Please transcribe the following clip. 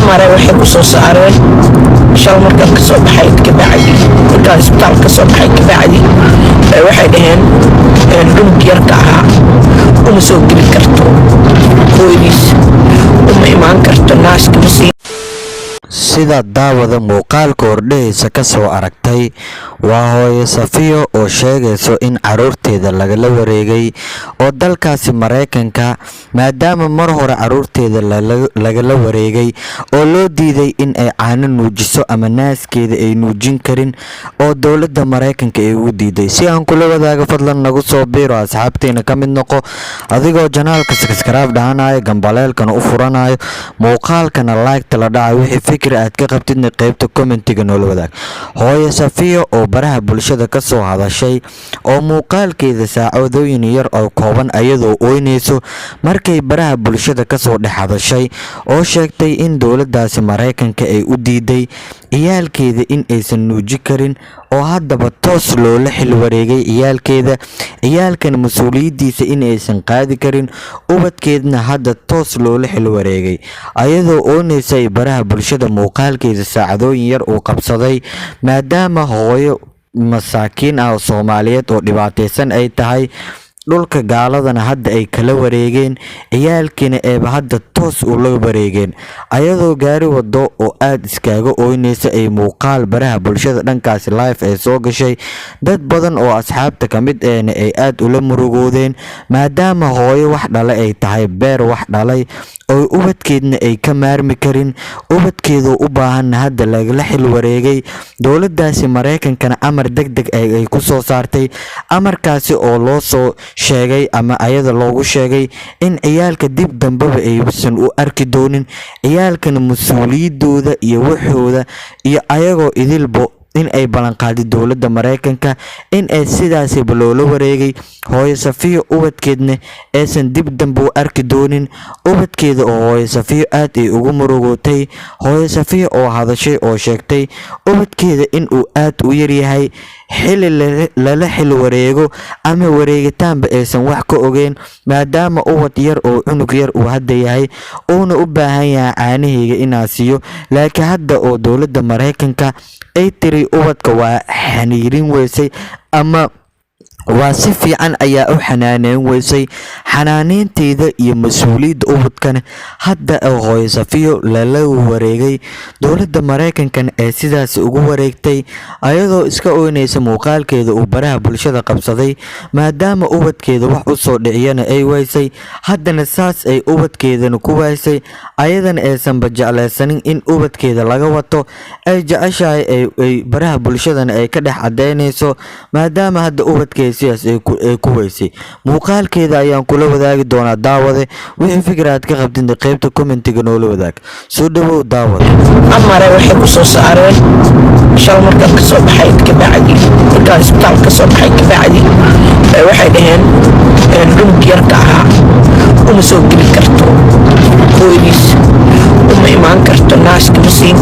Amare waxay ku soo saareen shal markaan kasoo baxay kabacdi, markaan isbitaal kasoo baxay kabacdi, waxay dhaheen cunug yarka ahaa uma soo geli karto hooyadiis, uma imaan karto, naaska ma siin. Sida daawada muuqaalka hordhahaysa ka soo aragtay, waa hooyo Safiyo oo sheegayso in carruurteeda lagala wareegay oo dalkaasi Maraykanka, maadaama mar hore carruurteeda lagala wareegay oo loo diiday in ay caano nuujiso ama naaskeeda ay nuujin karin oo dowladda Maraykanka ay ugu diiday. Si aan kula wadaago, fadlan nagu soo biiro, asxaabteena ka mid noqo, adigoo channelka subscribe dhahanaayo, gambaleelkana u furanayo, muuqaalkana like-ta la dhacayo. Wixii fikir aad ka qabtidna qaybta commentiga noola wadaag. Hooyo Safiyo oo baraha bulshada ka soo hadashay oo muuqaalkeeda saacadooyin yar oo kooban ayadoo ooynayso markay baraha bulshada kasoo dhex hadashay oo sheegtay in dowladdaasi Maraykanka ay u diiday ciyaalkeeda in aysan nuuji karin oo haddaba toos loola xil wareegay ciyaalkeeda, ciyaalkan mas-uuliyaddiisa in aysan qaadi karin, ubadkeedna hadda toos loola xil wareegay. Ayadoo ooynaysa ay baraha bulshada muuqaalkeeda saacadooyin yar uu qabsaday, maadaama hooyo masaakiin ah oo Soomaaliyeed oo dhibaataysan ay tahay, dhulka gaaladana hadda ay kala wareegeen, ciyaalkiina eeba hadda toos ula wareegeen. Ayadoo gaari wado oo aada iskaaga ooynaysa ay muuqaal baraha bulshada dhankaasi live ay soo gashay, dad badan oo asxaabta ka mid ehna ay aada ula murugoodeen, maadaama hooyo wax dhalay ay tahay, beer wax dhalay oo ubadkeedna ay ka maarmi karin, ubadkeedu u baahanna hadda lagala xil wareegay, dowladdaasi Maraykankana amar deg deg ay ku soo saartay, amarkaasi oo loo soo sheegay ama ayada loogu sheegay in ciyaalka dib dambeba aysan u arki doonin, ciyaalkana mas-uuliyaddooda iyo waxooda iyo ayagoo idilbo in ay ballanqaaday dowladda Maraykanka in ay sidaasiba loola wareegay. Hooyo Safiyo ubadkeedna aysan dib dambe u arki doonin ubadkeeda, oo hooyo Safiyo aad ay ugu murugootay. Hooyo Safiyo oo hadashay oo sheegtay ubadkeeda in uu aad u yaryahay, xili lala xil wareego ama wareegitaanba aysan wax ka ogeyn, maadaama ubad yar oo cunug yar uu hadda yahay, uuna u baahan yahay caanahayga inaa siiyo, laakiin hadda oo dowladda Maraykanka ay tiri ubadka waa xaniirin weysay ama waa si fiican ayaa u xanaaneyn weysay, xanaaneynteeda iyo mas-uuliyadda ubadkana hadda oo hooyo Safiyo lala wareegay, dowladda Maraykankana ee sidaas ugu wareegtay. Ayadoo iska oynaysa muuqaalkeeda uu baraha bulshada qabsaday, maadaama ubadkeeda wax u soo dhiciyana ay waysay, haddana saas ay ubadkeedana ku waysay, ayadana aysanba jeclaysanin in ubadkeeda laga wato, ay jeceshahay, ay baraha bulshadana ay ka dhex cadeynayso, maadaama hadda ubadkeeda sidaas ay ku weysay. Muuqaalkeeda ayaan kula wadaagi doonaa, daawade. Wixii fikir aad ka qabtid qaybta commentiga noola wadaag. Soo dhawow, daawade. Amare waxay ku soo saareen shal markaan kasoo baxay kabacdi, markaan isbitaal kasoo baxay kabacdi, waxay dhaheen cunug yarka ahaa uma soo geli karto hooyadiis, uma imaan karto, naaska ma siin.